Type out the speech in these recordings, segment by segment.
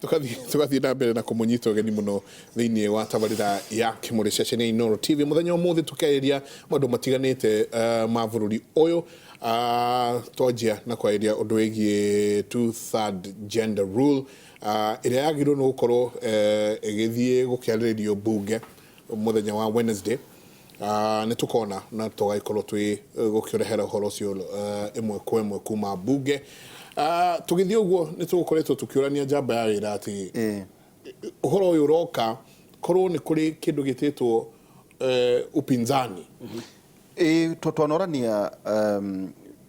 Tũgathiĩ na mbere na kũmũnyita ũgeni mũno thĩinĩ wa tabarĩra ya Kĩmũrĩ, ceceni ya Inooro TV. Mũthenya ũmũthĩ tũkĩarĩria maũndũ matiganĩte ma bũrũri ũyũ. Twanjia na kwarĩria ũndũ wĩgiĩ two third gender rule ĩrĩa yagĩrĩirwo nĩ gũkorwo ĩgĩthiĩ gũkĩarĩrĩrio mbunge mũthenya wa Wednesday. Nĩ tũkona na tũgagĩkorwo twĩ gũkĩrehera ũhoro ũcio ĩmwe kwa ĩmwe kuma mbunge. Tũgĩthiĩ ũguo, nĩ tũgũkoretwo tũkĩũrania njamba ya wĩra atĩ ũhoro ũyũ ũroka korwo nĩ kũrĩ kĩndũ gĩtĩtwo upinzani. Ĩĩ, twanorania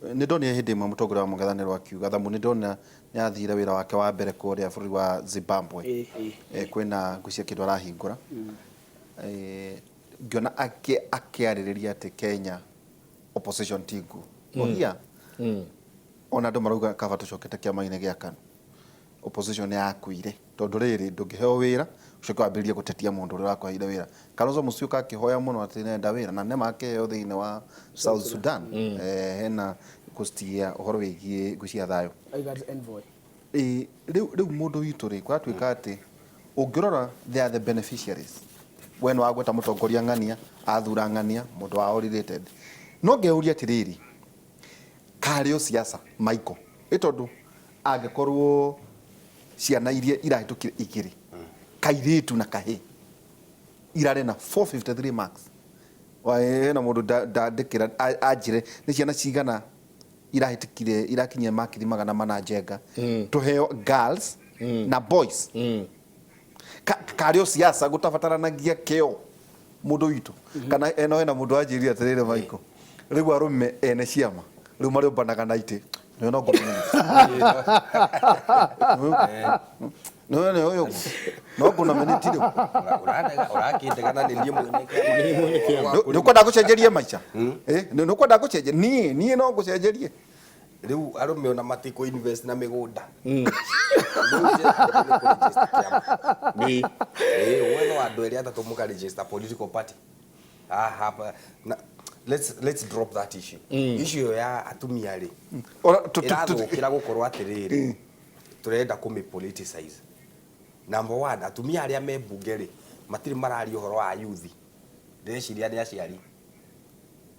nĩ ndonire hĩndĩ ĩmwe mũtongoria wa mũng'ethanĩro akiuga thamu, nĩ ndona nĩ athire wĩra wake wa mbere kũrĩa bũrũri wa Zimbabwe. Kwĩna ngwĩciria kĩndũ arahingũra. Ngĩona akĩarĩrĩria atĩ Kenya opposition ti nguũ. Ohia ona andũ marauga kaba tũcokete kĩama-inĩ gĩa KANU. Opposition nĩ yakuire tondũ rĩrĩ, ndũngĩheo wĩra ũcoke wambĩrĩrie gũtetia mũndũ ũrĩa ũrakũheire wĩra. Kalonzo Musyoka akĩhoya mũno atĩ nenda wĩra na nĩma akĩheo thĩinĩ wa South Sudan. Hena gũstia ũhoro wĩgiĩ ngũcia thayũ. IGAD's envoy. Ĩĩ, rĩu mũndũ witũ rĩ, kũratuĩka atĩ ũngĩrora they are the beneficiaries. We nĩ wagweta mũtongoria ng'ania, athura ng'ania, mũndũ wao related. No ngeyũria atĩrĩrĩ, karĩ o siasa, Michael? Ĩ tondũ angĩkorwo ciana iria irahĩtũkire igĩrĩ, kairĩtu na kahĩĩ, irarĩ na 453 marks. Hena mũndũ ndandĩkĩra anjĩre nĩ ciana cigana irahĩtũkire irakinyia makithi 400 njenga tũheo girls na boys. Karĩ o siasa gũtabataranagia kĩo, mũndũ witũ? Kana eno hena mũndũ wanjĩrire atĩrĩrĩ, Michael, rĩu arũme ene ciama rĩu marĩũmbanaga na itĩ nĩwe no ngũnominate, nĩwe nĩ ũyũ no ngũnominate rĩu. Ũrakĩndega na nĩ niĩ mwene kĩama. Nĩ ũkwenda ngũcenjerie maica? Nĩ ũkwenda ngũcenjerie? Niĩ no ngũcenjerie. Rĩu arũme ona matikũ invest na mĩgũnda. Rĩu njĩra nĩ kũ-register kĩama. Ĩĩ, ũwe no andũ erĩ atatũ mũka register political party. Ah, hapa na let's drop that issue. Issue ĩyo ya atumia rĩ, Ora, ĩrathũkĩra gũkorwo atĩrĩrĩ, tũrenda kũmĩ politicize. Number one, atumia arĩa me mbunge rĩ, matirĩ mararia ũhoro wa youth. Ndĩreciria nĩ aciari.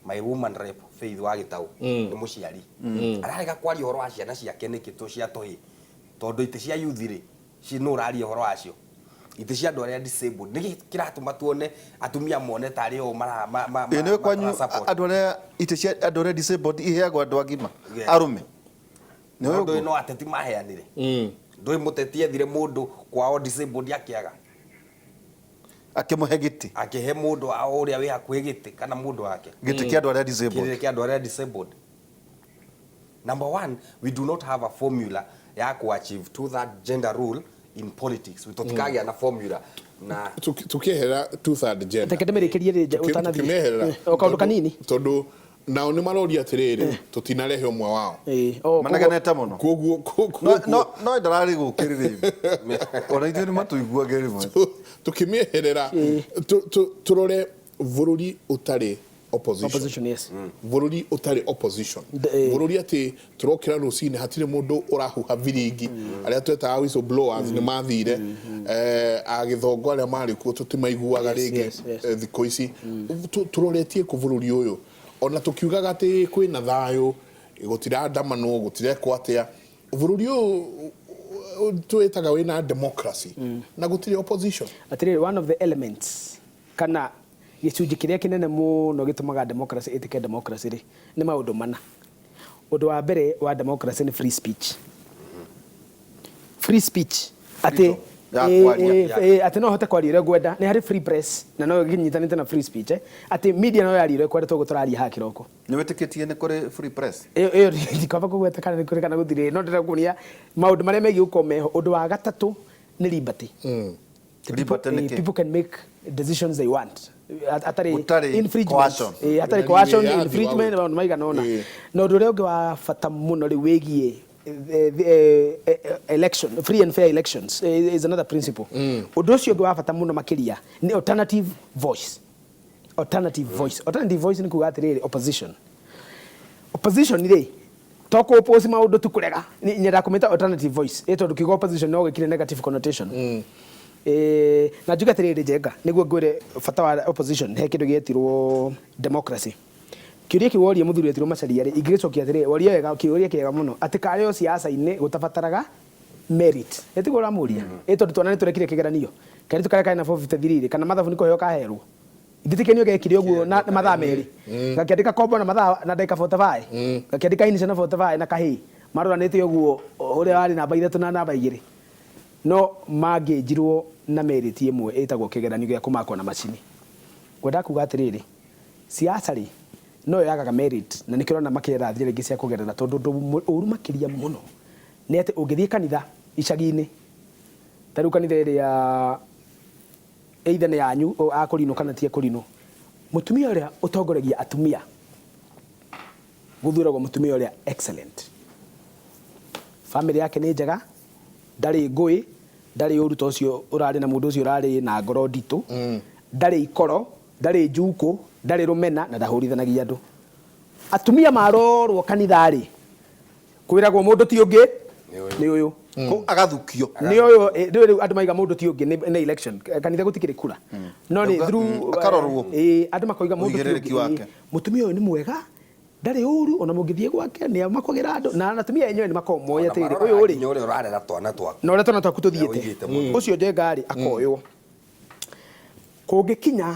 My woman rep Faith wa Gĩtaũ nĩ mũciari. Ararega kwaria ũhoro wa ciana ciake nĩkĩ tũ cia tũhĩ? Tondũ itĩ cia youth rĩ, nũ ũraria ũhoro wacio? Itĩ cia andũ arĩa disabled. Nĩkĩ kĩratũma tuone atumia mone tarĩ o mara Ĩ nĩwe kwanyu mara support? Andũ arĩa itĩ cia andũ arĩa disabled iheagwo andũ agima arũme? Nĩwe Tondũ ũguo? No ateti maheanire. Ndũĩ mũteti ethire mũndũ kwao disabled akĩaga. Akĩmũhe gĩtĩ. Akĩhe mũndũ wao ũrĩa wĩ hakuhĩ gĩtĩ kana mũndũ wake. Gĩtĩ kĩa andũ arĩa disabled. Kĩrĩa kĩa andũ arĩa disabled. Number one, we do not have a formula ya ku achieve two third gender rule in politics. Tũtikagĩa na formula na Tukieherera two third gender. Reke ndĩmĩrĩkĩrie rĩ ũtanathiĩ. Tukĩmĩeherera. O kaũndũ kanini. Tondũ nao nĩ maroria atĩrĩrĩ, tũtinarehe ũmwe wao. Ĩĩ, o, koguo- Manegenete mũno. Koguo No ndararĩ gũkĩrĩrĩ ona ithuĩ nĩ matũiguage rĩmwe. Tukĩmĩeherera, tũrore bũrũri ũtarĩ opposition. Opposition, yes. Bũrũri ũtarĩ opposition, bũrũri atĩ tũrokĩra rũcinĩ hatirĩ mũndũ ũrahuha biringi. Arĩa twetaga whistleblowers nĩ mathire, agĩthongo arĩa marĩ kuo tũtimaiguaga rĩngĩ. Thikũ ici tũroretie kũ bũrũri ũyũ, ona tũkiugaga atĩ kwĩna thayũ, gũtiraandamanwo, gũtirekwo atĩa? Bũrũri ũyũ twĩtaga wĩna democracy na gũtirĩ opposition. Atĩrĩrĩ, one of the elements kana gĩcunjĩ kĩrĩa kĩnene mũno gĩtũmaga democracy ĩtĩke democracy rĩ, nĩ maũndũ mana. Ũndũ wa mbere wa democracy nĩ free speech. Free speech atĩ Freedom ya kwaria. Atĩ no hote kwaria ũrĩa ngwenda. Nĩ harĩ free press na no ĩnyitanĩte na free speech, atĩ media no yaria ũrĩa ĩkwenda, toguo tũraria haha kĩroko. Nĩ wĩtĩkĩtie nĩ kũrĩ free press? Ĩyo ndikwamba kũgweta kana nĩ kũrĩ kana gũtirĩ, no ndĩrenda kuonia maũndũ marĩa megiĩ gũkorwo meho. Ũndũ wa gatatũ nĩ liberty. The people, Liberty nĩ kĩ? People can make decisions they want atarĩ Gũtarĩ infringement. Coercion. Hatarĩ coercion, Wĩyathi wa infringement, maũndũ maigana ũna. Na ũndũ ũrĩa ũngĩ wa bata mũno rĩu wĩgiĩ election, free and fair elections is another principle. Ũndũ ũcio ũngĩ wa bata mũno makĩria nĩ alternative voice. Alternative voice, alternative voice nĩ kuga atĩrĩrĩ, opposition rĩ To kũ oppose maũndũ tu kũrega. Nyendaga kũmĩta alternative voice. Ĩ tondũ kiugo opposition no gĩkire negative connotation. Na njuge atĩrĩrĩ Njenga, nĩguo ngwĩre bata wa opposition, he kĩndũ gĩetirwo democracy. Kĩũria kĩu woria mũthuri wetirwo Macharia rĩ, ingĩgĩcokia atĩrĩrĩ, woria wega, kĩũria kĩega mũno, atĩ karĩ o siasa-inĩ gũtabataraga merit. Ĩ tiguo ũramũria? Ĩ tondũ twana nĩ tũrekire kĩgeranio. Kairĩtu karĩa karĩ na 453 rĩ, kana mathabu nĩ kũheo kaherwo? Githĩ kĩnio gekire ũguo na mathaa merĩ. Gakĩandĩka kombo na mathaa na ndagĩka 45. Gakĩandĩka insha na 45 na kahĩĩ. Maroranĩte ũguo ũrĩa warĩ namba ithatũ na namba igĩrĩ. No mangĩnjirwo na merit ĩmwe ĩtagwo kĩgeranio gĩa kũmakwo na macini. Ngwendaga kuga atĩrĩrĩ, siasa rĩ, no yagaga merit na nĩkĩo ũrona makĩetha njĩra ingĩ cia kũgerera tondũ ũndũ ũru makĩria mũno nĩ atĩ ũngĩthiĩ kanitha icagi-inĩ, ta rĩu kanitha ĩrĩa either nĩ yanyu a kũrinũ kana ti a kũrinũ, mũtumia ũrĩa ũtongoragia atumia gũthuragwo mũtumia ũrĩa excellent. Family yake nĩ njega, ndarĩ ngũĩ, ndarĩ ũru ta ũcio ũrarĩ na mũndũ ũcio ũrarĩ na ngoro nditũ, ndarĩ ikoro, ndarĩ njukũ, ndarĩ rũmena na ndahũrithanagia andũ. Atumia marorwo kanitha rĩ, kwĩragwo mũndũ ti ũngĩ nĩ ũyũ. Kũu agathukio. Nĩ ũyũ, rĩu rĩu andũ maiga mũndũ ti ũngĩ nĩ election, kanitha gũtikĩrĩ kura. No nĩ through Akarorwo. Andũ makoiga mũndũ ti Ũigĩrĩrĩki ũngĩ, wake. Mũtumia ũyũ nĩ mwega, ndarĩ ũru, ona mũngĩthiĩ gwake nĩ amakagĩra andũ, na atumia enyewe nĩ makoragwo moĩ atĩrĩrĩ, ũyũ rĩ, nginya ũrĩa ũrarera twana twaku. Na ũrĩa twana twaku tũthiĩte. Ũigĩte mũno. Ũcio Njenga rĩ, akoywo. Kũngĩkinya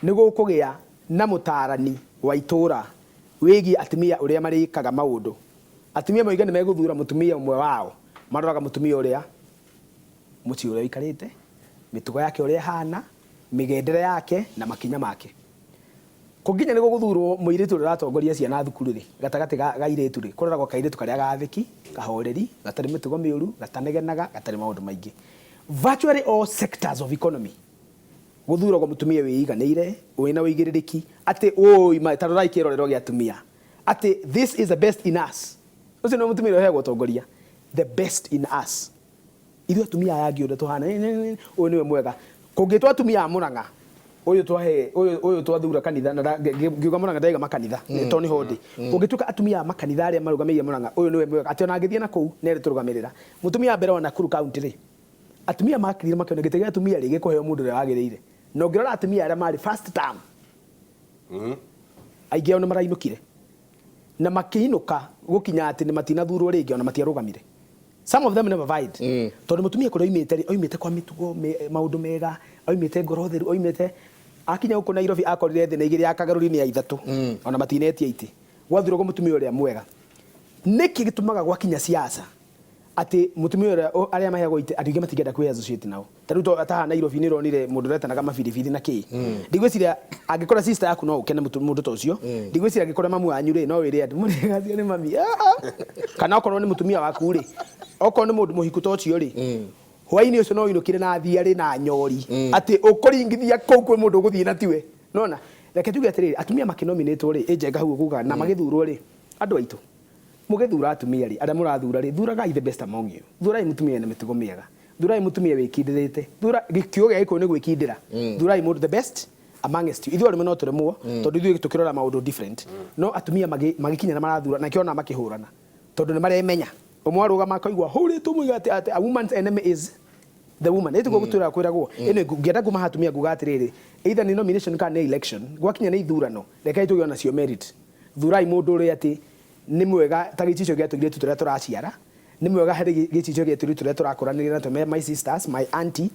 nĩ gũkũgĩa na mũtaarani wa itũũra wĩgiĩ atumia ũrĩa marĩkaga maũndũ. Atumia moiga nĩ megũthura mũtumia ũmwe wao, maroraga mũtumia ũrĩa mũciĩ ũrĩa ũikarĩte, mĩtugo yake ũrĩa ĩhana, mĩgendere yake na makinya make. Kũnginya nĩ gũgũthurwo mũirĩtu ũrĩa ũratongoria ciana thukuru rĩ, gatagatĩ ga airĩtu rĩ, kũroragwo kairĩtu karĩa gathĩki, kahoreri, gatarĩ mĩtugo mĩũru, gatanegenaga, gatarĩ maũndũ maingĩ. Virtually all sectors of economy gũthuragwo mũtumia wĩiganĩire, wĩna ũigĩrĩrĩki, atĩ ũi ma, ta rorai kĩrorero gĩa atumia, atĩ this is the best in us. Ũcio nĩ mũtumia ũrĩa ũheagwo ũtongoria, the best in us. Ithuĩ atumia aya angĩ ũrĩa tũhana, ũyũ nĩwe mwega. Kũngĩtwo atumia a Mũrang'a, ũyũ twahe, ũyũ, ũyũ twathura kanitha, na ngiuga Mũrang'a ndaiga makanitha, tondũ nĩho ndĩ. Kũngĩtuĩka atumia a makanitha arĩa marũgamĩrĩire Mũrang'a, ũyũ nĩwe mwega, atĩ ona angĩthiĩ na kũu, nĩ arĩtũrũgamĩrĩra. Mũtumia wa mbere wa Nakuru County rĩ, atumia makirire makĩona gĩtĩ gĩa atumia rĩ, gĩkũheo mũndũ ũrĩa wagĩrĩire. Na ũngĩrora atumia arĩa marĩ first term, aingĩ ao nĩ marainũkire. Na makĩinũka gũkinya atĩ nĩ matinathurwo rĩngĩ, ona matiarũgamire. Some of them never vied. Tondũ mũtumia kũrĩa oimĩte rĩ, oimĩte kwa mĩtugo, maũndũ mega, oimĩte ngoro theru, oimĩte akinya gũkũ Nairobi akorire thĩ na igĩrĩ ya kagarũri nĩ ya ithatũ. Ona matinetia itĩ. Gwathuragwo mũtumia ũrĩa mwega. Nĩkĩ gĩtũmaga gwakinya siasa atĩ mũtumia ũrĩa arĩa maheagwo itĩ andũ aingĩ matingĩenda kwĩ associate nao. Ta rĩu ta haha Nairobi nĩ ũronire mũndũ ũretanaga mabiribiri na kĩ. Ndigwĩciria angĩkorwo sister yaku no ũkene mũndũ ta ũcio. Ndigwĩciria angĩkorwo mamu wanyu rĩ no wĩre andũ mũrĩega acio nĩ mami. Kana okorwo nĩ mũtumia waku rĩ, okorwo nĩ mũndũ mũhiku ta ũcio rĩ, hwainĩ ũcio no ũinũkire na thiarĩ na nyori atĩ ũkũringithia kũu kwĩ mũndũ ũgũthiĩ na tiwe. Nona reke tuge atĩrĩrĩ, atumia makĩnominĩtwo rĩ, ĩ Njenga hau ũkuga na magĩthurwo rĩ, andũ aitũ mũgĩthura atumia rĩ, arĩa mũrathura rĩ, thuragai the best among you. Thurai mũtumia wĩna mĩtugo mĩega. Thurai mũtumia wĩkindĩrĩte. Thura kiugo gĩa Gĩkũyũ nĩ gwĩkindĩra. Thurai mũndũ the best amongst you. Ithuĩ arũme no tũremwo tondũ ithuĩ tũkĩrora maũndũ different. No atumia magĩkinya na marathura na kĩona makĩhũrana tondũ nĩ maremenya. Ũmwe arũgama akaigua hũrĩtwo mũiga atĩ a woman's enemy is the woman. Ĩtiguo gũtwĩra kwĩragwo. Ĩno ngĩenda kuma haha atumia nguga atĩrĩrĩ, either nĩ nomination kana nĩ election, gwakinya nĩ ithurano, rekei tũgĩe nacio merit. Thurai mũndũ ũrĩa atĩ nĩ mwega ta gĩcicio gĩa tũirĩtu tũrĩa tũraciara, nĩ mwega harĩ gĩcicio gĩa tũirĩtu tũrĩa tũrakũranĩria na my sisters, my auntie.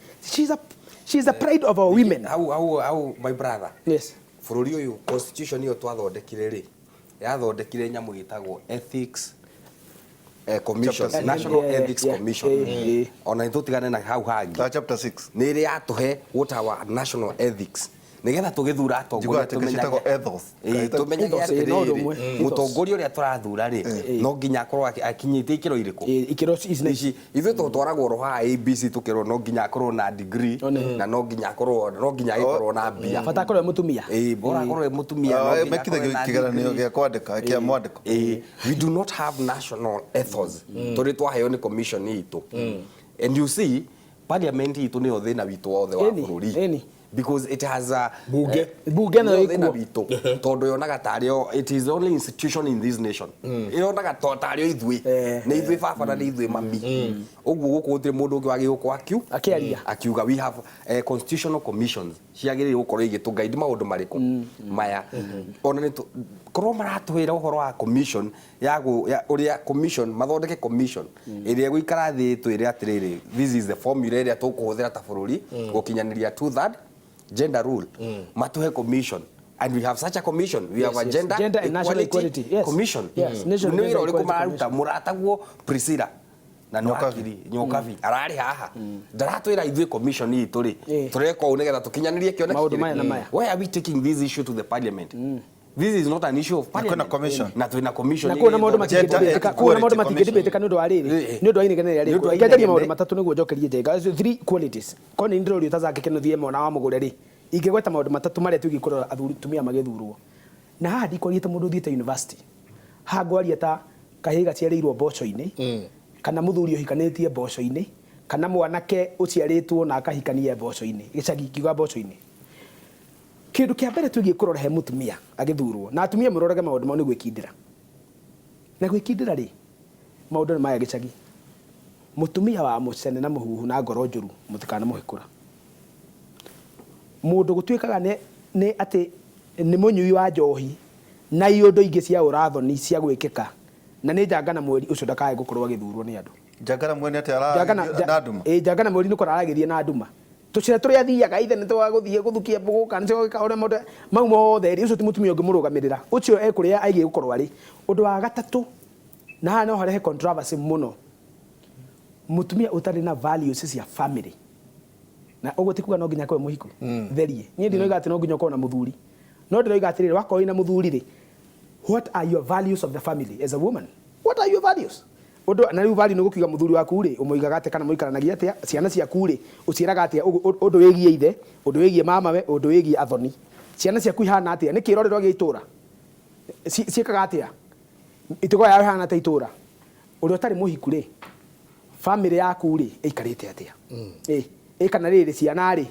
She's the pride of our women. Hau, hau, hau, my brother. Yes. Bũrũri ũyũ, constitution ĩyo twathondekire rĩ, yathondekire nyamũ ĩtagwo Ethics Commission, Chapter six. National Yeah, Ethics yeah, Commission. yeah, yeah. Ona nĩ tũtigane na hau hangĩ. Ta chapter 6. Nĩ ĩrĩ yatũhe what our national ethics. Nĩgetha tũgĩthura atongoria Njiguaga atĩ ciĩtagwo ethos. Tũmenyage Ethos, no ũndũ atĩrĩrĩ, ũmwe. Ethos. mũtongoria ũrĩa tũrathura rĩ, no nginya akorwo akinyĩte ikĩro irĩkũ? Ikĩro ici na Ici, ithuĩ tũtwaragwo oro haha ABC tũkerwo no nginya akorwo na degree, na no nginya akorwo, no nginya agĩkorwo na mbia. Bata akorwo e mũtumia. Bora akorwo e mũtumia, no nginya Mekire akorwo na kĩgeranio degree. gĩa kwandĩka, kĩa mwandĩko. We do not have national ethos. Tũrĩ twaheo nĩ commission itũ. And you see, parliament itũ nĩyo thĩna witũ wothe wa bũrũri. Because it has a Bunge. Bunge nayo nĩyo thĩna ĩkuo. witũ, tondũ yonaga tarĩo it is the only institution in this nation ĩronaga to tarĩo ithuĩ, nĩ ithuĩ baba na nĩ ithuĩ mami, ũguo gũkũ gũtirĩ mũndũ ũngĩ wagĩrĩirwo gũkorwo Akĩaria. Akiuga we have constitutional commissions ciagĩrĩirwo gũkorwo igĩtũ guide maũndũ marĩkũ maya. Ona nĩ korwo maratwĩra ũhoro wa commission ya ũrĩa commission mathondeke commission ĩrĩa ĩgũikara thĩ twĩre atĩrĩrĩ, this is the formula ĩrĩa tũkũhũthĩra ta bũrũri gũkinyanĩria two third gender rule. Matuhe commission, and we have such a commission. We have a gender, Gender and National Equality. Yes. Commission. Yes, National Nĩ Gender wĩra ũrĩkũ Equality mararuta? Mũrataguo Priscilla na Nyokabi. Nwakiri Nyokabi ararĩ haha ndaratwĩra ithuĩ commission itũ rĩ, tũreka ũũ nĩgetha tũkinyanĩrie kĩoneki Maũndũ kĩrĩkũ. maya na maya. Why are we taking this issue to the parliament? This is not an issue of Na kwĩna parliament. commission. Na twĩna commission Na kuona maũndũ Gender matingĩdebatĩka, kuona maũndũ Equality matingĩdebatĩka nĩ ũndũ wa rĩrĩ, nĩ ũndũ wa inegene rĩrĩa Nĩ ũndũ wa rĩkuo. Reke njarie inegene. maũndũ matatũ nĩguo njokerie Njenga. Acio three qualities ko nĩ ndĩrorio ta Zake Kenothie mwana wa mũgũre rĩ, ingĩgweta maũndũ matatũ marĩa twĩgiĩ kũrora athuri tumia magĩthurwo, na haha ndikwaria ta mũndũ ũthiĩte university, haha ngwaria ta kahĩĩ gaciarĩirwo mboco-inĩ, kana mũthuri ũhikanĩtie mboco-inĩ, kana mwanake ũciarĩtwo na akahikania mboco-inĩ gĩcagi, ngiuga mboco-inĩ. Kĩndũ kĩa mbere twĩgiĩ kũrora he mũtumia agĩthurwo, na atumia mũrorage maũndũ mau, nĩ gwĩkindĩra. Na gwĩkindĩra rĩ, maũndũ nĩ maya gĩcagi: mũtumia wa mũcene na mũhuhu na ngoro njũru, mũtikanamũhe kũra. Mũndũ gũtuĩkaga nĩ atĩ nĩ mũnyui wa njohi na iũndũ ingĩ cia ũrathoni cia gwĩkĩka na nĩ njanga na mweri, ũcio ndakae gũkorwo agĩthurwo nĩ andũ. Njangara mwene atĩ Njanga na ara na nduma. Ĩ, njanga na mweri nĩ kũraragĩria na nduma tũcĩra tũrĩa athiaga ithe nĩ twagũthiĩ gũthukia mbũgũ kana nĩ gwĩka ũrĩa maũndũ mau mothe rĩ, ũcio ti mũtumia ũngĩmũrũgamĩrĩra, ũcio ekũrĩa aigie gũkorwo arĩ. Ũndũ wa gatatũ, na haha no harehe controversy mũno, mũtumia ũtarĩ na values cia family. Na ũguo ti kuga no nginya akorwo mũhiku therie. Niĩ ndinoiga atĩ no nginya ũkorwo na mũthuri, no ndĩroiga atĩrĩrĩ, wakorwo wĩna mũthuri rĩ, what are your values of the family as a woman? What are your values? Ũndũ na rĩu value nĩ gũkiuga mũthuri waku rĩ, ũmũigaga atĩa kana mũikaranagia atĩa, ciana ciaku rĩ, ũciĩraga atĩa ũndũ wĩgiĩ ithe, ũndũ wĩgiĩ mamawe, ũndũ wĩgiĩ athoni, ciana ciaku ihana atĩa, nĩ kĩrorerwa gĩa itũra, ciĩkaga atĩa, itigo yao ihana atĩa itũra. Ũrĩa ũtarĩ mũhiku rĩ, family yaku rĩ, ĩikarĩte atĩa? Ĩ kana rĩrĩ, ciana rĩ,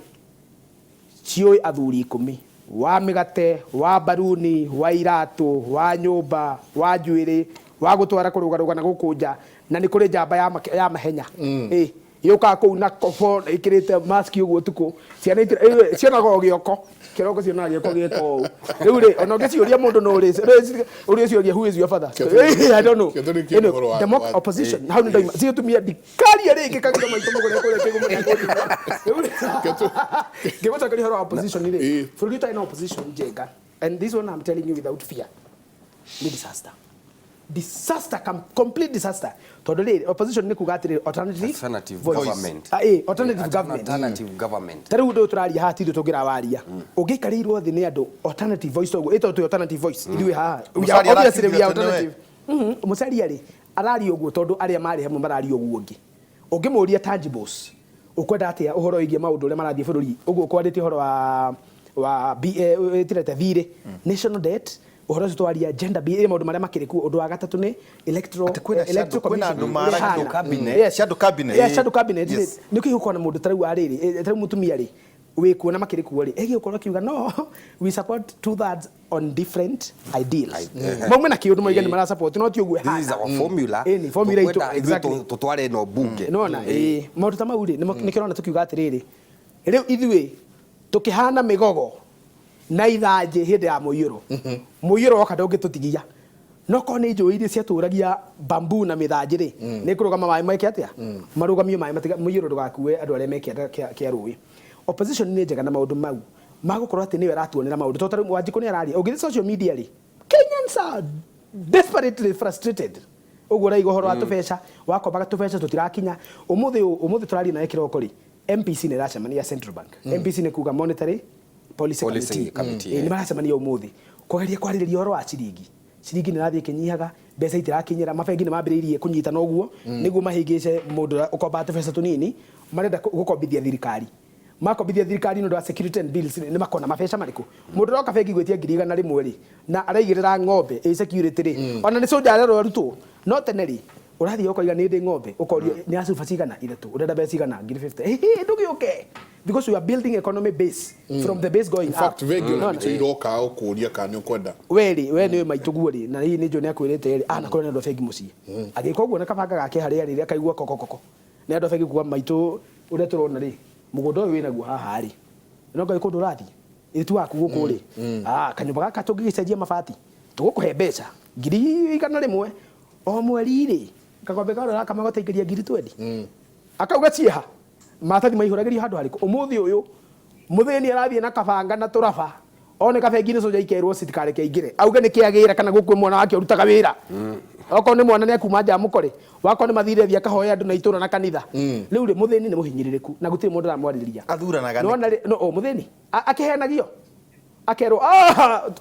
ciũĩ athuri 10, wa mĩgate, wa mbaruni, wa iratũ, wa nyũmba, wa njuĩrĩ, wa gũtwara kũrũgarũga na gũkũ nja, na nĩ kũrĩ njamba ya mahenya yũkaga kũu na kobo na ĩkĩrĩte maski ũguo ũtukũ. Ciana cionaga o gĩoko kĩroko, cionaga gĩoko gĩka ũũ. Rĩu rĩ, ona ũngĩciũria mũndũ no rĩ, ũrĩa ũciũria, "Who is your father?" I don't know. Kĩo tũrĩ Anyway, ũhoro opposition hau nĩ ndoima citumia ndikaria rĩngĩ kagiro maitũ mũgũre kũrĩa kĩgumo. Rĩu rĩ, ngĩgũcokeria ũhoro wa opposition rĩ, bũrũri ũtarĩ na opposition njega, and this one I'm telling you without fear, nĩ disaster, disaster, complete disaster, tondũ rĩrĩ, opposition nĩ kuga atĩrĩrĩ, alternative Alternative voice. Government. Ah, alternative government. Alternative government. Ta rĩu ũndũ ũyũ tũraria haha ti ithuĩ tũngĩrawaria, ũngĩikarĩirwo thĩ nĩ andũ alternative voice toguo ĩtagwo twĩ alternative voice ithuĩ haha. We are Musalia obviously we are arakiugire atĩ nĩwe. alternative. Musalia rĩ, araria ũguo tondũ arĩa marĩ hamwe mararia ũguo ũngĩ. Ũngĩmũria tangibles, ũkwenda atĩa ũhoro wĩgiĩ maũndũ ũrĩa marathiĩ bũrũri ũguo kwarĩtie ũhoro wa ĩtirete thirĩ, national debt, ũhoro ũcio twaria, gender bill, maũndũ marĩa makĩrĩ kuo. Ũndũ wa gatatũ nĩ electoral Atĩ kwĩna electoral kwĩna commission andũ ũrĩa maragia ĩhana. Cabinet. Yes. Shadow cabinet. Yeah, shadow cabinet. Nĩ kĩĩ gũkorwo na mũndũ ta rĩu wa rĩrĩ, ta rĩu mũtumia rĩ wĩ kuo na makĩrĩ kuo rĩ, ĩgiĩ gũkorwo akiuga, "No, we support two thirds on different ideals." Maume na kĩũndũ moige nĩ mara support, no ti ũguo This is ĩhana. our formula. Ĩni, formula itũ, Tũkwenda ithuĩ exactly. tũtware ĩno bunge. Nona ĩ maũndũ ta mau rĩ, nĩkĩo ũrona tũkiuga atĩrĩrĩ, rĩu ithuĩ tũkĩhana mĩgogo na ithanjĩ hĩndĩ ya mũiyũro. Mũiyũro woka ndũngĩtũtigia, no korwo nĩ njũĩ iria ciatũragia bambu na mĩthanjĩ rĩ, nĩ kũrũgama maĩ meke atĩa, marũgamio maĩ matiga, mũiyũro ndũgakue andũ arĩa me kĩanda kĩa rũĩ. Opposition nĩ njega na maũndũ mau magũkorwo atĩ nĩyo ĩratuonera maũndũ, tondũ ta rĩu Wanjikũ nĩ araria. Ũngĩthiĩ social media rĩ, Kenyans are desperately frustrated. Ũguo ũraiga ũhoro wa tũbeca, wakombaga tũbeca tũtirakinya. Ũmũthĩ ũyũ, ũmũthĩ tũraria nawe kĩroko rĩ, MPC nĩ ĩracemania ya Central Bank. MPC nĩ kuga Monetary Policy Policy Committee. Committee, Ĩ, nĩ maracemania ũmũthĩ kũgeria kwarĩrĩria ũhoro wa ciringi. Ciringi nĩ ĩrathiĩ ĩkĩnyihaga, mbeca itirakinyĩra mabengi, nĩ mambĩrĩirie kũnyitana ũguo nĩguo mahĩngĩce mũndũ ũrĩa ũkombaga tũbeca tũnini. Marenda gũkombithia thirikari, makombithia thirikari nĩ ũndũ wa security and bills, nĩ makona mabeca marĩkũ. Mũndũ ũroka bengi gwĩtia 100,000 rĩ, na araigĩrĩra ng'ombe ĩ security rĩ, ona nĩ cũnja arerwo arutwo. No tene rĩ, Ũrathiĩ ũkoiga nĩ ndĩ ng'ombe, ũkorio nĩ ya cuba cigana ithatũ, ũrenda mbeca cigana, ngiri 50. Hĩ, ndũgĩũke, because we are building economy base from the base going In fact, up. bengi ona Nona? nĩcio iroka gũkũria kana nĩ ũkwenda. We rĩ, we nĩ maitũ guo rĩ, na hihi nĩ njũĩ nĩ akwĩrĩte rĩ, anakorwo nĩ andũ a bengi mũciĩ agĩka ũguo na kabanga gake harĩa rĩ, akaigua kokokoko nĩ andũ a bengi kuga, maitũ, ũrĩa tũrona rĩ, mũgũnda ũyũ wĩnaguo haha rĩ, no ngai kũndũ ũrathiĩ ĩtu waku gũkũ rĩ, kanyũmba gaka tũngĩgĩcenjia mabati tũgũkũhe mbeca 100,000 o mweri rĩ, kagombe karĩa ũrakama gũtaingĩria ngiri 20. Akauga cieha maratathi maihũragĩrio handũ harĩkũ. Ũmũthĩ ũyũ mũthĩni arathiĩ na kabanga na tũraba one kabengi-inĩ, soja ikerwo citikareke aingĩre, auge nĩ kĩagĩra kana gũkũ mwana wake ũrutaga wĩra. Okorwo nĩ mwana nĩ akuma nja mũkore wakorwo nĩ mathire thiĩ akahoya andũ na itũra na kanitha. Rĩu rĩ, mũthĩni nĩ mũhinyĩrĩrĩku na gũtirĩ mũndũ aramwarĩrĩria. Athuranaga nĩkĩ? Nĩwona rĩ, no o mũthĩni akĩheanagio akerwo,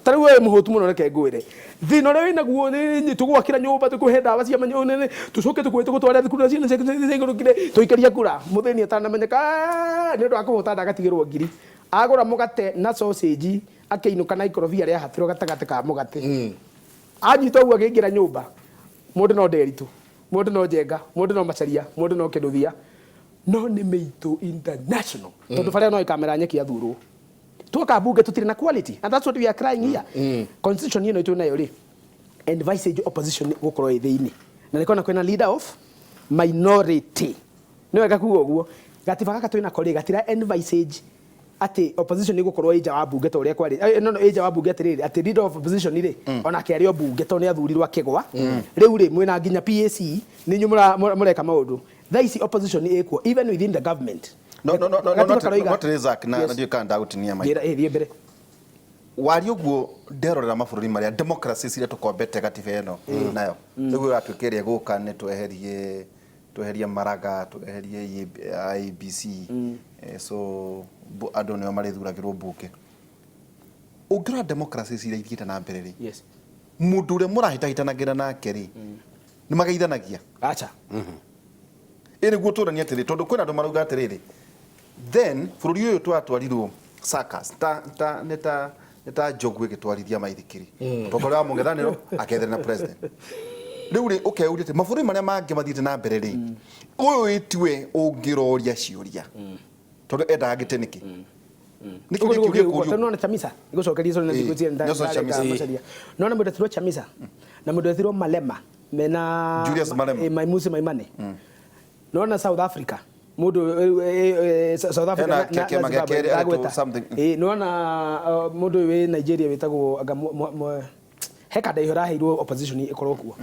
ta rĩu we mũhũtu mũno, reke ngwĩre thĩna ũrĩa wĩnaguo nĩ tũgwakĩra nyũmba, tũkũhe ndawa cia manyo nene, tũcoke tũkũhe, tũgũtware thukuru na ciana ciaku ciaigũrũkire tũikĩria kura. Mũthĩni atanamenyeka, nĩ ũndũ wa kũhũta ndagatigĩrwo ngiri agũra mũgate na sausage, akĩinũka na ikorobia rĩahatirwo gatagatĩ ka mũgate. Anyita ũguo akĩingĩra nyũmba, mũndũ no Nderitu, mũndũ no Njenga, mũndũ no Macharia, mũndũ no Kĩnuthia, no nĩ Mĩitũ International, tondũ barĩa no ĩkamera nyeki athurwo. Twoka bunge tutire na quality, and that's what we are crying here. Constitution ĩno twĩ nayo rĩ, envisage opposition gũkorwo ĩ thĩinĩ, na nĩkona kwĩna leader of minority. Nĩ wega kuga ũguo gatiba gaka twĩnako rĩ, gatira envisage atĩ opposition ĩgũkorwo ĩ nja wa bunge ta ũrĩa kwarĩ. No ĩ nja wa bunge atĩrĩrĩ, atĩ leader of opposition rĩ, onake arĩ o bunge tondũ nĩ athurirwo akĩgwa. Rĩu rĩ, mwĩna nginya PAC, nĩ inyuĩ mũreka maũndũ. Thaa ici opposition ĩkuo even within the government. No, Gatiba not, karoiga- not Isaac, na Yes. na ndiũĩ kana ndagũtinia maitho. Njĩra, thiĩ mbere. Waria ũguo, nderorera mabũrũri marĩa democracy ciria tũkombete gatiba ĩno nayo rĩu ĩratuĩka ĩrĩa ĩgũka nĩ tweherie Maraga, tweherie IEBC, so andũ nĩo marĩthuragĩrwo mbunge. Ũngĩrora democracy ciria ithiĩte na mbere rĩ, mũndũ ũrĩa mũrahĩtahĩtanagĩra nake rĩ, nĩ mageithanagia. Acha. Ĩ nĩguo tũranie atĩrĩ, tondũ kwĩna andũ marauga atĩrĩrĩ, then bũrũri ũyũ twatwarirwo circus, ta nĩ ta njogu ĩgĩtwarithia maithikiri, mũtongoria wa mũng'ethanĩro akethera na president. Rĩu rĩ, ũkeyũria atĩ mabũrũri marĩa mangĩ mathiĩte na mbere rĩ, ũyũ ĩtiwe ũngĩroria ciũria tondũ endaga gĩtĩ nĩkĩ? Nĩkĩ Ũguo kĩũria nĩguo kũrio? Nona Chamisa igucokeria sorry, na ndigwĩciria Nelson Chamisa. Macharia. Nona mũndũ etirwo Chamisa na mũndũ etirwo Malema mena Julius Malema. Mmusi Maimane. Nona South Africa mũndũ South Africa Hena na kĩama na gĩa Zimbabwe, kerĩ aretwo ndagweta. something. Nona mũndũ ũyũ wĩ Nigeria wĩtagwo anga he kanda iho ĩraheirwo opposition ĩkorwo kuo.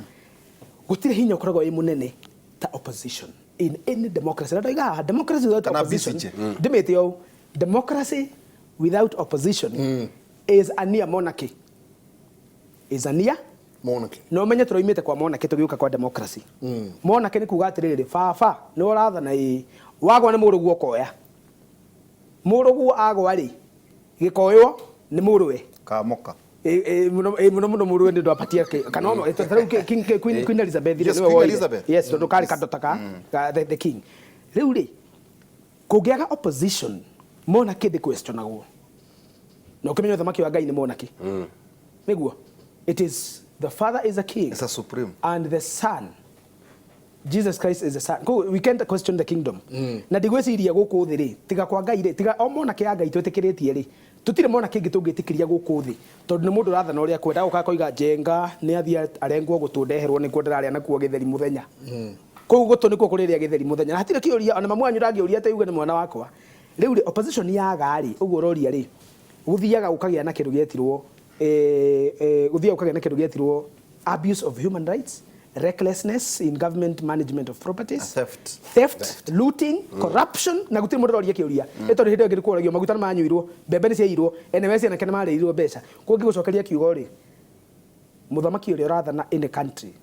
Gũtirĩ hinya ũkoragwo wĩ mũnene ta opposition in any democracy, na ndoiga haha democracy without Kana opposition BCJ. ndĩmĩte ũũ, democracy without opposition is a near monarchy, is a near Monarchy. Na ũmenye tũroimĩte kwa monarchy tũgĩũka kwa democracy. Monarchy nĩ kuga atĩrĩrĩ, baba nĩ ũrathana, ĩĩ, wagwa nĩ mũrũguo ũkoya, mũrũguo agwa rĩ, gĩkoywo nĩ mũrũwe. Kamoka. Ĩ, mũno mũno mũrũwe nĩ ũndũ wa patriarchy kana ono ta rĩu Queen Elizabeth rĩ, Yes, nĩwe Queen woire. Elizabeth. Yes, tondũ karĩ kadota ka the king. Rĩu rĩ, kũngĩaga opposition, monarchy ndĩ questionagwo, na ũkĩmenya ũthamaki wa Ngai nĩ monarchy nĩguo it is the father is a king. It's a supreme. And the son Jesus Christ is the son. Koguo we can't question the kingdom. Na ndigwĩciria gũkũ thĩ rĩ, tiga kwa Ngai rĩ, tiga o monarchy ya Ngai twĩtĩkĩrĩtie rĩ, tũtirĩ monarchy ĩngĩ tũngĩtĩkĩria gũkũ thĩ, tondũ nĩ mũndũ ũrathana ũrĩa akwenda, agoka akoiga Njenga nĩ athiĩ arengwo gũtũ, ndeherwo nĩkuo ndĩrarĩa nakuo gĩtheri mũthenya. Kũu gũtũ nĩkuo kũrĩrĩa gĩtheri mũthenya. Na hatirĩ kĩũria, ona mamu wanyu ndangĩũria atĩ uge nĩ mwana wakwa. Rĩu rĩ, opposition yaga rĩ, ũguo ũroria rĩ, gũthiaga gũkagĩa na kĩndũ gĩetirwo gũthiaga gũkagĩa na kĩndũ gĩetirwo abuse of human rights, recklessness in government management of properties, Theft. Theft, looting, corruption, na gũtirĩ mũndũ ũroria kĩũria. Ĩ tondũ hĩndĩ ĩyo ĩngĩ nĩ kũragio maguta nĩ manyuirwo, mbembe nĩ ciaiyirwo, ene cianake nĩ marĩirwo mbeca. Koguo ngĩgũcokeria kiugo rĩ, mũthamaki ũrĩa ũrathana in the country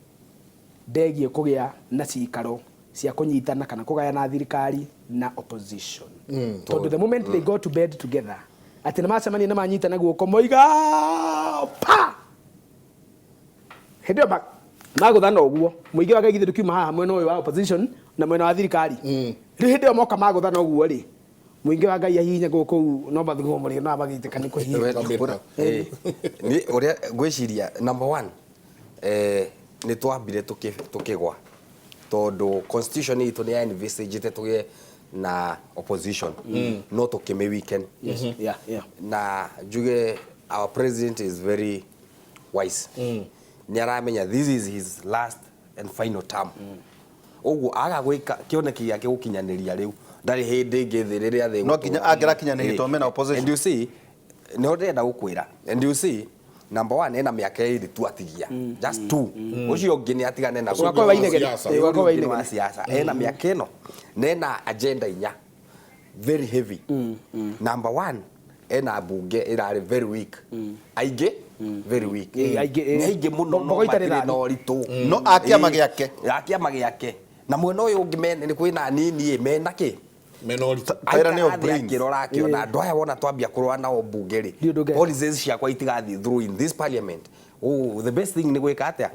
ndegiĩ kũgĩa na cikaro cia kũnyitana kana kũgayana thirikari na opposition, tondũ the moment they go to bed together, atĩ nĩ macemania nĩ manyitana guoko moiga pa, hĩndĩ ĩyo magũthana ũguo mũingĩ wa Ngai githĩ ndũkiuma haha mwena ũyũ wa opposition na mwena wa thirikari. Rĩu hĩndĩ ĩyo moka magũthana ũguo rĩ, mũingĩ wa Ngai ahihinya gũkũ kũu no mathuguma mũrĩo no magĩtĩka nĩ kũhihinya. Kwambĩrĩra. Nĩ ũrĩa ngwĩciria, number one, nĩ twambire tũkĩgwa. Tondũ constitution itũ nĩ ya envisage tũgĩe na opposition, no tũkĩmĩ weaken. Na njuge our president is very wise. Nĩ aramenya this is his last and final term. Ũguo aga gwĩka kĩoneki gĩake gũkinyanĩria rĩu, ndarĩ hĩndĩ ĩngĩ thĩ rĩrĩa thĩ. No nginya angĩrakinyanĩria tondũ mena opposition. And you see, nĩho ndĩrenda gũkwĩra, and you see, number one, ena mĩaka 2 tu atigia, just two. Ũcio ũngĩ nĩ atigane na Ũgakorwo wa inegene. Siasa. Ĩĩ, ũgakorwo wa Ũcio ũngĩ nĩ wa inegene. siasa. Ena mĩaka ĩno na ena agenda inya very heavy. Number one, ena mbunge ĩrarĩ very weak, aingĩ very weak. Ĩĩ, aingĩ, ĩĩ. Nĩ aingĩ mũno, no Mbogo itarĩ matirĩ thani. na ũritũ. No a kĩama gĩake. A kĩama gĩake, na mwena ũyũ ũngĩ nĩ kwĩna nini ĩ, mena kĩ. Mena ũritũ. Tyranny of Aikara thĩ brains. akĩrora, akĩona andũ aya, wona twambia kũrũa nao mbunge rĩ, Ndiũ ndũngeka. policies ciakwa itigathiĩ through in this parliament. Oh, the best thing nĩ gwĩka atĩa?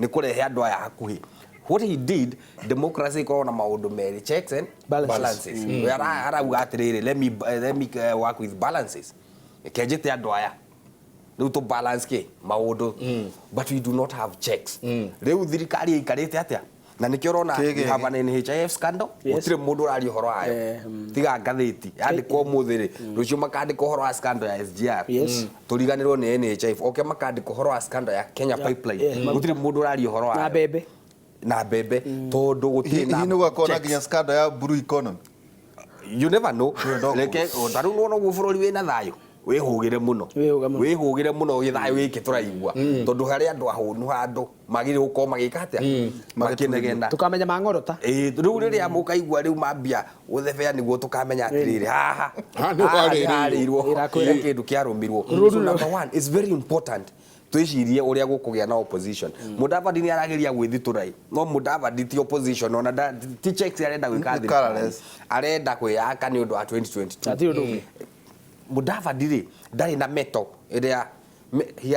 Nĩ kũrehe andũ aya hakuhĩ. What he did, democracy ikoragwo na maũndũ merĩ, checks and Balances. balances. We arauga atĩrĩrĩ, let me work with balances, kenjĩte andũ aya rĩu tũ balance kĩ maũndũ, but we do not have checks. Rĩu thirikari ĩikarĩte atĩa? Na nĩkĩo ũrona Kĩgege. we have an NHIF scandal. Yes. Gũtirĩ mũndũ ũraria ũhoro wayo, tiga ngathĩti yandĩkwo ũmũthĩ rĩ, rũciũ makandĩka ũhoro wa scandal ya SGR. Tũriganĩrwo nĩ NHIF, oke makandĩka ũhoro wa scandal ya Kenya Pipeline. Gũtirĩ mũndũ ũraria ũhoro Na wayo. mbembe. Na mbembe, tondũ gũtirĩ Hihi na nĩ gũgakorwo na checks. nginya scandal ya blue economy? You never know. Ndoko. Reke ta rĩu nĩwona ũguo bũrũri wĩna thayũ, wĩhũgĩre mũno. Wĩhũge mũno. Wĩhũgĩre mũno gĩthayũ gĩkĩ tũraigua, tondũ harĩ andũ ahũnu handũ magĩrĩirwo gũkorwo magĩka atĩa? Makĩnegena. Tũkamenya mang'orota. Ĩĩ, rĩu rĩrĩa mũkaigua rĩu mambia gũthebea, nĩguo tũkamenya atĩrĩrĩ, haha Haha nĩho haha nĩ harĩrĩirwo. harĩirwo. Ĩrakwĩra. He kĩndũ kĩarũmirwo. Rũru. So number one, it's very important twĩcirie ũrĩa gũkũgĩa na opposition. Mudavadi nĩ arageria gwĩthitũra, no Mudavadi ti opposition, ona ti checks arenda gwĩka Nĩ thirikari. colourless. Arenda kwĩyaka nĩ ũndũ wa 2022. Hatirĩ ũndũ ũngĩ. Mudavadi rĩ, ndarĩ na meto ĩrĩa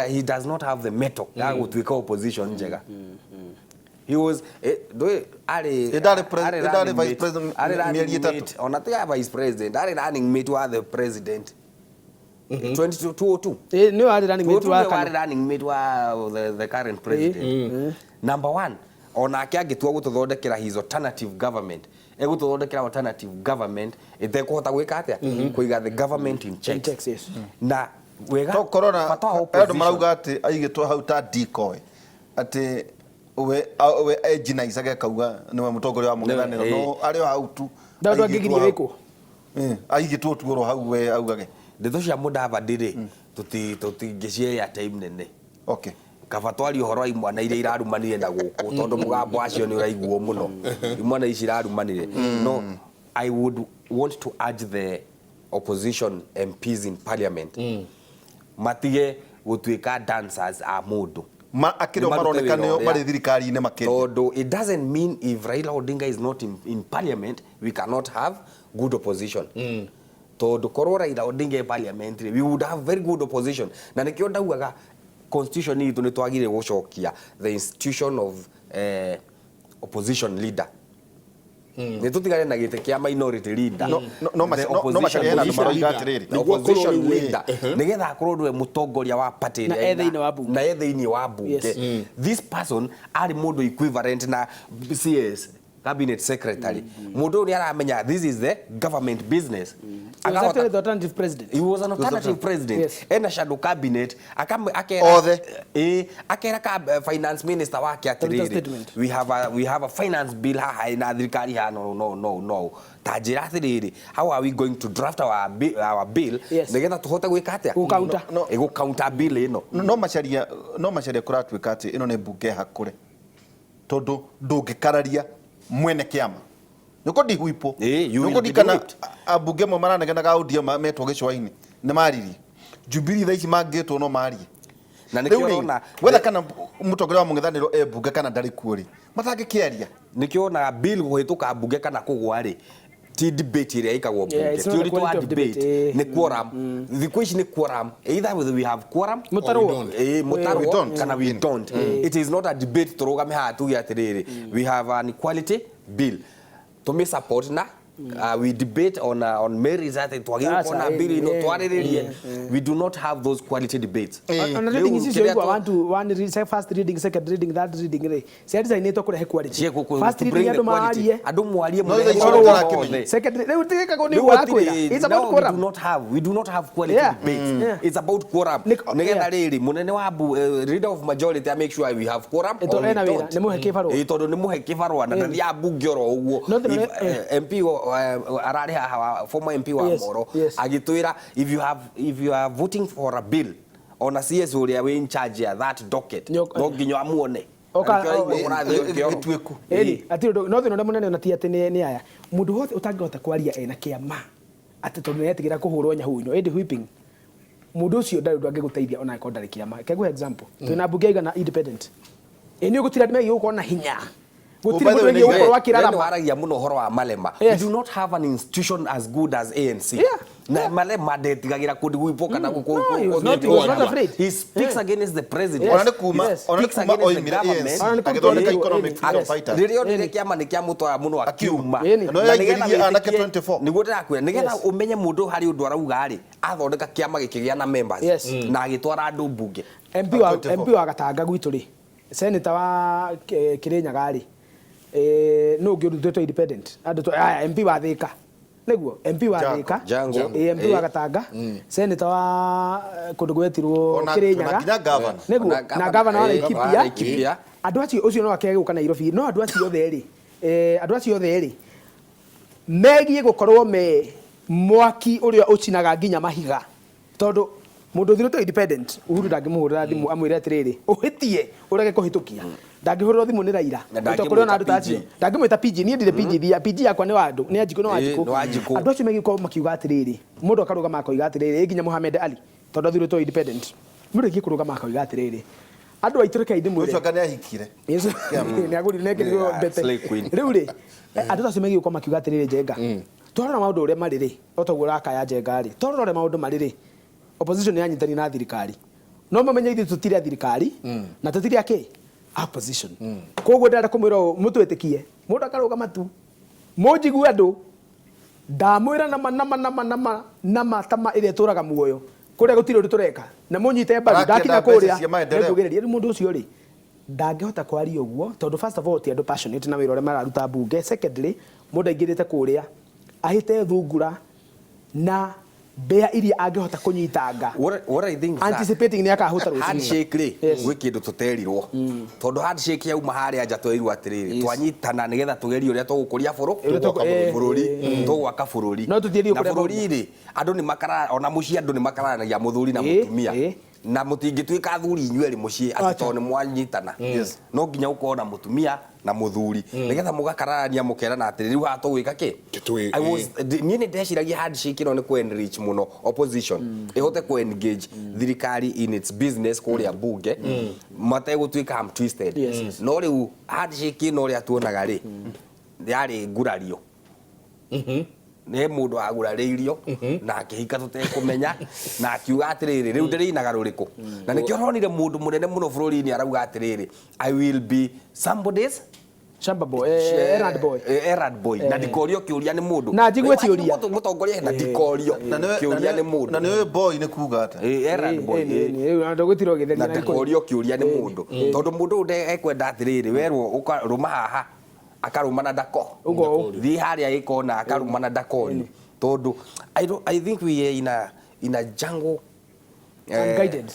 he does not have the meto ya gũtuĩka opposition njega. He was ndũĩ arĩ Ĩ, arĩ ndarĩ running vice mate- president arĩ running mĩeri 3. mate, ona tiga vice president, arĩ running mate wa the president 2002. Ĩĩ, nĩwe warĩ running mate wa warĩ kana. Running mate wa the current president. Number one, onake angĩtua gũtũthondekera his alternative government, egũtũthondekera alternative government ĩtekũhota gwĩka atĩa? Kũiga the government in checks. In checks, yes. Na wega To corona bata wa andũ opposition. marauga atĩ aigĩtwo hau ta decoy, atĩ we enginaicaga akauga nĩwe mũtongoria wa mũng'ethanĩro, no arĩ o hau tu. Nda ũndũ aigĩtwo angĩgiria hau. wĩkwo. Aigĩtwo tu oro hau we augage. Ndeto cia Mudavadi rĩ, tũtingĩciea time nene. Kaba twarie ũhoro wa imwana iria irarumanire na gũkũ, tondũ mũgambo wacio nĩ ũraiguo mũno, imwana ici irarumanire. No I would want to urge the opposition MPs in parliament matige gũtuĩka dancers a mũndũ. Akĩrĩ o Nĩmarute maroneka wĩra nĩo ũrĩa. marĩ thirikari-inĩ makĩria. Tondũ it doesn't mean if Raila Odinga is not in parliament, we cannot have good opposition. Tondũ korwo Raila Odinga e parliament rĩ, we would have very good opposition. Na nĩkĩo ndaugaga constitution itũ nĩ twagire gũcokia the institution of opposition leader, nĩ tũtigane na gĩtĩ kĩa minority leader. No The no Macharia, hena andũ opposition maroiga leader. atĩrĩrĩ. The Nĩguo akorwo opposition rĩu ĩ, leader, nĩgetha akorwo nĩwe mũtongoria wa party Na ĩrĩa e thĩinĩ wa bunge. Na e thĩinĩ wa bunge. This person arĩ mũndũ equivalent na CS, cabinet secretary. Mũndũ ũyũ nĩ aramenya this is the government business. He was actually the alternative president. He was an alternative president. Ena shadow cabinet, akera Othe. Akera ka finance minister wake Taruta atiriri, statement. we have a finance bill haha ina thirikari haha, no no no no ta njĩra atiriri, how are we going to draft our bill nigetha tuhote gwĩka atĩa? Gũ-counter. No. Ĩ, gũ-counter bill ĩno. No Macharia, kũratuĩka atĩ ĩno nĩ mbunge hakũre, tondũ ndũngĩkararia mwene kĩama nĩũkũ ndihwipwo. Ĩ, you will Nĩũkũ be ndikana whipped. Ambunge amwe maranegenaga ODM metwo gĩcũa-inĩ nĩ maririe. Jubilee thaa ici mangĩtwo no marie. Na Rĩu nĩkĩo rĩ, ũrona wetha kana mũtongoria wa mũng'ethanĩro e mbunge kana ndarĩ kuo rĩ, matangĩkĩaria. Nĩkĩo onaga bill kũhĩtũka mbunge kana kũgwa rĩ, ti debate ĩrĩa ĩkagwo Yeah, mbunge, it's ti not the ũritũ wa quality of debate, debate, eh. nĩ quorum. Thikũ ici nĩ quorum, either we have quorum Mũtarwo. Or we don't. Mũtarwo We don't. kana we don't. It is not a debate tũrũgame haha tuge atĩrĩrĩ, we have an equality bill, tũmĩ support na We debate on merits atĩ twagĩrĩirwo Aca, kuona bill ĩno twarĩrĩrie. We do not have those quality debates. Ona Rĩu reading ici kĩrĩa cioigua one to one first reading, second reading, third reading rĩ, cia designĩtwo kũrehe quality. First to reading bring the andũ quality. marie. Andũ mwarie No, mũrehe thaa ici maũndũ tũrakĩmenya. mothe. Second rĩu tigĩkagwo nĩ Rĩu ũguo arakwĩra. gũtirĩ- It's about no, we quorum. do not have we do not have quality debates. It's about quorum. Nĩgetha rĩrĩ mũnene wa leader of majority a make sure we have quorum Ĩto or we ena wĩra, don't. nĩ mũhe kĩbarũa. Ĩ, tondũ nĩ mũhe kĩbarũa na ndathiaga mbunge oro ũguo. No, thĩna If, MP ararĩ haha former MP wa Moro agĩtwĩra if you are voting for a bill, ona CS ũrĩa wĩ in charge ya that docket no nginya amuone. Oka- Na nĩkĩo araigua mũrathiĩ kĩoro. Gĩtuĩku. Ĩni, atirĩ ũndũ, no thĩna ũrĩa mũnene ona ti atĩ nĩ aya. Mũndũ wothe ũtangĩhota kwaria ena kĩama atĩ tondũ nĩetigĩra kũhũrwo nyahuino, ĩndĩ whipping, mũndũ ũcio ndarĩ ũndũ angĩgũteithia ona angĩkorwo ndarĩ kĩama. Reke ngũhe example. Twĩna mbunge aigana independent. Ĩ nĩ gũtirĩ andũ megiĩ gũkorwo na hinya. Gũtirĩ by the mũndũ way, wĩgiĩ gũkorwo We akĩrarama. nĩ waragia mũno ũhoro wa Malema. Yes. We do not have an institution as good as ANC. Na Malema ndetigagĩra kũndũ gwĩpwo kana No, he was not afraid. He speaks against the president. Ona nĩ kuma ona nĩ Speaks kuma against the oimire government. ANC Ona nĩ kuma agĩthondeka oimire Economic Freedom ANC. Fighters. Rĩrĩa onire kĩama nĩ kĩamũtwara mũno akiuma. Ĩni. Na Na nĩgetha yaingĩririe anake wĩtĩkie- 24. Nĩguo ndĩrakwĩra nĩgetha ũmenye mũndũ harĩ ũndũ arauga rĩ, athondeka kĩama gĩkĩgĩa na members na agĩtwara andũ mbunge. MP wa 24. MP wa Gatanga gwitũ rĩ, senator wa Kirinyaga rĩ, nũ ũngĩ ũrutĩtwo independent? Andũ aya MP wa Thika. Nĩguo MP wa Jango. Thika, Jango. MP wa Gatanga, senator wa kũndũ gwetirwo Ona- Kirinyaga. ona nginya governor. Nĩguo Ona na governor wa governor, wa Laikipia. Laikipia. Andũ acio ũcio no akĩage gũka Nairobi, no andũ acio othe rĩ, andũ acio othe rĩ megiĩ gũkorwo me mwaki ũrĩa ũcinaga nginya mahiga, tondũ mũndũ ũthirĩtwo independent Uhuru ndangĩmũhũrĩra thimũ amwĩre atĩrĩrĩ ũhĩtie ũrege kũhĩtũkia, ndangĩhũrĩrwo thimũ nĩ Raila. Na Tondũ kũrĩ ona andũ ta ndangĩmwĩta acio PG. ndangĩmwĩta PG, niĩ ndirĩ PG thia PG yakwa nĩ wa andũ, nĩ Wanjikũ, nĩ Wanjikũ. Nĩ Wanjikũ. Andũ acio megiĩ gũkorwo makiuga atĩrĩrĩ, mũndũ akarũgama akoiga atĩrĩrĩ, ĩ nginya Mohamed Ali tondũ athurĩtwo independent, mũndũ agiĩ kũrũgama akoiga atĩrĩrĩ, andũ aitũ rekei ndĩmwĩre. Ũcio anga nĩ ahikire. Yesu nĩ agũrire nĩ ekĩrirwo Yeah, mbete. Slay Queen. Rĩu rĩ, andũ acio megiĩ gũkorwo makiuga atĩrĩrĩ, Njenga, twarora maũndũ ũrĩa marĩ rĩ, o toguo ũrakaya Njenga rĩ, twarora ũrĩa maũndũ marĩ rĩ, opposition nĩ yanyitanire na thirikari, no mamenye ithuĩ tũtirĩ a thirikari na tũtirĩ a kĩ opposition. Koguo ndĩrenda kũmwĩra ũũ, mũtwĩtĩkie, mũndũ akarũgama tu mũnjigue andũ ndamwĩra nama nama nama nama nama tama ĩrĩa ĩtũraga muoyo kũrĩa gũtirĩ ũndũ tũreka na mũnyite mbaru Arakĩenda ndakinya mbeca kũrĩa cia maendeleo. nĩngũgereria. Rĩu mũndũ ũcio rĩ ndangĩhota kwaria ũguo tondũ first of all ti andũ passionate na wĩra ũrĩa mararuta mbunge, secondly mũndũ aingĩrĩte kũrĩa ahĩte thungura na mbĩa iria angĩhota kũnyitanga What I think is that anticipating nĩ akahũta rũciũ. Handshake rĩ, Yes. gwĩ kĩndũ tũterirwo, tondũ handshake yauma harĩa nja twerirwo atĩrĩrĩ, twanyitana nĩgetha tũgerie ũrĩa tũgũkũria Ũrĩa bũrũri, tũgwaka bũrũri. No tũthiĩ na kũrĩa bũrũri rĩ, andũ nĩ makara ona mũciĩ andũ nĩ makararanagia mũthuri na mũtumia na mũtingĩtuĩka athuri inyuerĩ mũciĩ atĩ Acha. tondũ nĩ mwanyitana. No nginya ũkorwo na mũtumia na mũthuri nĩgetha mũgakararania mũkerana atĩrĩ, rĩu haha tũgwĩka kĩ. Tũgĩ- I was niĩ nĩ ndeciragia handshake ĩno nĩ kũ enrich mũno opposition, ĩhote kũ engage thirikari in its business kũrĩa mbunge mategũtuĩka arm twisted. No rĩu handshake ĩno ũrĩa tuonaga rĩ, yarĩ ngurario, nĩ mũndũ wagurarĩirio na akĩhika tũtekũmenya na akiuga atĩrĩrĩ, rĩu ndĩrĩinaga rũrĩkũ, na nĩkĩo ũronire mũndũ mũnene mũno bũrũri-inĩ arauga atĩrĩrĩ, "I will be somebody's Shamba boy, errand boy. Errand boy, na ndikorio kĩũria nĩ mũndũ." Na njigue ti ũria. Mũtongoria na ndikorio Na nĩwe- kĩũria na nĩ mũndũ. Na nĩwe boy nĩ kuga atĩa? Errand boy. Ndũgũtirwo ũgĩtheria Na na gĩkũyũ. ndikorio kĩũria nĩ mũndũ tondũ mũndũ ũyũ ekwenda atĩrĩrĩ, werwo rũma haha akarũma na ndako. Ũguo. Thiĩ harĩa ĩkona akarũma na ndakorio, tondũ I, don't, I think we are in a jungle. Unguided.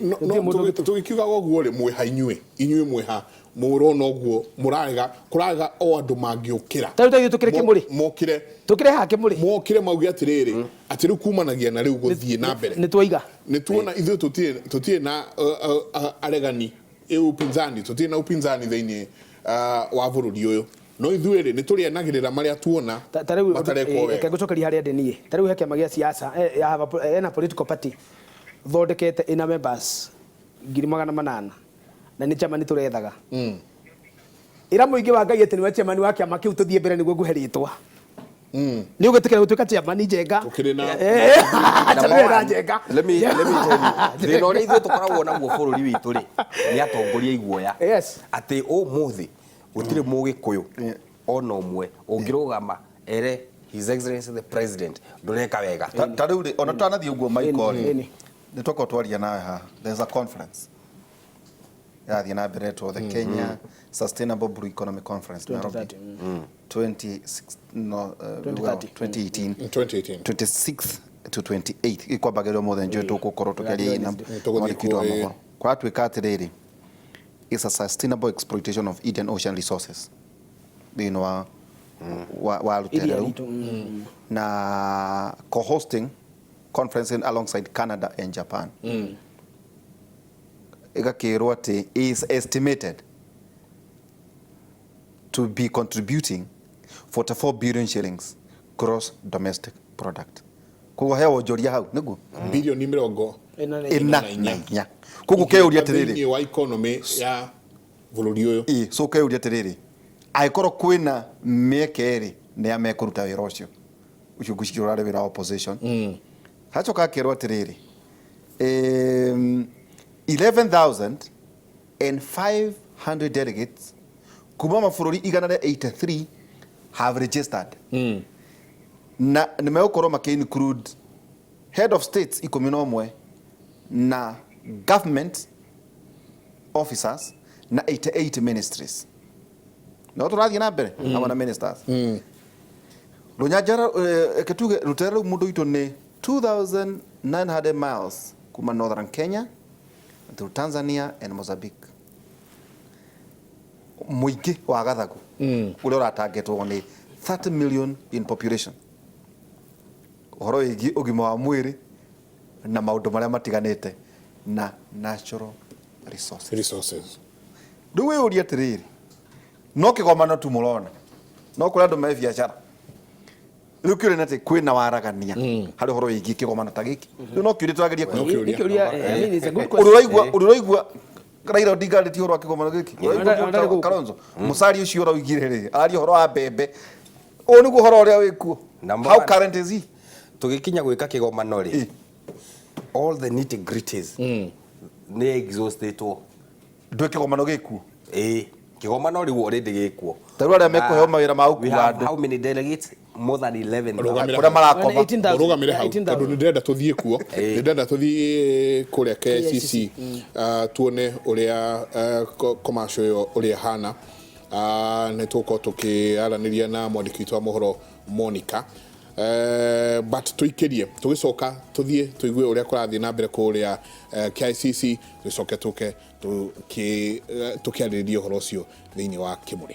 No, no, Gũtirĩ mũndũ tũgĩkiugaga ũguo rĩ, mwĩha inyuĩ mwĩha mũrona ũguo mũrarega kũrarega o andũ mangĩũkĩra. Ta rĩu ta ithuĩ tũkĩrĩ kĩmũrĩ. Mokĩre. Tũkĩrĩ haha kĩmũrĩ. Mokĩre mauge atĩrĩrĩ, atĩ rĩu kumanagia na rĩu gũthiĩ na mbere Nĩ twaiga. Nĩ tuona ithuĩ tũtirĩ na aregani ĩ upinzani, tũtirĩ na upinzani thĩinĩ wa bũrũri ũyũ, no ithuĩ rĩ nĩ tũrĩanagĩrĩra marĩa tuona Ta rĩu matarekwo reke wega. ngũcokeria harĩa ndĩ niĩ. Ta rĩu he kĩama gĩa siasa, ya have ena political party thondekete ĩna members 800,000 na nĩ chairman tũrethaga. Ĩra mũingĩ wa Ngai atĩ nĩwe chairman wa kĩama kĩu, tũthiĩ mbere nĩguo ngũhe rĩtwa. Nĩ ũgwĩtĩkĩra gũtuĩka chairman, Njenga? Tũkĩrĩ na- Number Chairman one, Njenga. Let me tell you, thĩna ũrĩa ithuĩ tũkoragwo naguo bũrũri witũ rĩ, nĩ atongoria iguoya. Atĩ ũmũthĩ gũtirĩ mũgĩkũyũ ona ũmwe ũngĩrũgama ere His Excellency the President ndũreka wega. Ta rĩu rĩ, ona twanathiĩ ũguo Michael rĩ, Ĩni. nĩ twakorwo twaria nawe haha, there's a conference ĩrathiĩ na mbere ĩtwo the Kenya Sustainable Blue Economy Conference Nairobi. 2030. 26, no, well, 2030. 2018. 2018. 26 to 28 ikwambagĩrĩrio mũthenya njũĩ tũgũkorwo tũkĩaria na Tũgũthiĩ mwandĩki witũ wa kuo, ĩ. mohoro. Kũratuĩka atĩrĩrĩ, is a sustainable exploitation of Indian Ocean resources thĩinĩ wa rũtere Iria rũu ritũ, na co-hosting conference alongside Canada and Japan. Ĩgakĩrwo atĩ is estimated to be contributing 44 billion shillings gross domestic product. Koguo he wonjoria hau nĩguo Bilioni mĩrongo Ĩna na ĩna na inya. Koguo keyũria atĩrĩrĩ, thĩinĩ wa economy ya bũrũri ũyũ. Ĩ, so keyũria atĩrĩrĩ, angĩkorwo kwĩna mĩeke ĩrĩ nĩ a mekũruta wĩra ũcio, ũcio ngwĩciria ũrarĩ wĩra wa opposition. Hacoka akerwo atĩrĩrĩ, 11,500 delegates kuma mabũrũri 183 have registered, na nĩ megũkorwo makĩ include head of states 11 na government officers na 88 ministries. No tũrathiĩ na mbere hamwe na ministers rũnyanjara. Reke tuge rũtere rũu mũndũ witũ nĩ 2900 miles kuma northern Kenya through Tanzania and Mozambique. Mũingĩ wa gathagu ũrĩa ũratangetwo nĩ 30 million in population, ũhoro wĩgiĩ ũgima wa mwĩrĩ na maũndũ marĩa matiganĩte na natural resources. Resources. Rĩu wĩyũrie atĩrĩrĩ, no kĩgomano tu mũrona, no kũrĩ andũ me biacara? Rĩu kĩũria nĩ atĩ kwĩna waragania harĩ ũhoro wĩgiĩ kĩgomano ta gĩkĩ? Rĩu no kĩũria tũrageria No kũigua. kĩũria. Nĩ kĩũria, I mean, it's a good question. Ũrĩ ũraigua Raila Odinga arĩtie ũhoro wa kĩgomano gĩkĩ? Ũraigua Ona- ona Mũta- Kalonzo Musalia ũcio ũraugire rĩ, araria ũhoro wa mbembe. Ũũ nĩguo ũhoro ũrĩa wĩkuo. Number How one. current is he? Tũgĩkinya gwĩka kĩgomano rĩ, all the nitty gritties nĩ exhaustĩtwo. Ndwĩ kĩgomano gĩkuo. Ĩĩ, kĩgomano rĩu already gĩkuo. Ta rĩu arĩa mekũheo mawĩra ma We gũkua have andũ how many delegates? More than 11. Rũgamĩra kũrĩa marakoma. 18,000. Ũrũgamĩre hau 18,000. tondũ nĩ ndĩrenda tũthiĩ kuo, nĩ ndĩrenda tũthiĩ kũrĩa KICC, tuone ũrĩa commercial ĩyo ũrĩa ĩhana. Nĩ tũgũkorwo tũkĩaranĩria na mwandĩki witũ wa mohoro Monica. But tũikĩrie tũgĩcoka tũthiĩ tũigue ũrĩa kũrathiĩ na mbere kũrĩa KICC, tũgĩcoke tũke tũkĩarĩrĩrie ũhoro ũcio thĩinĩ wa Kĩmũrĩ.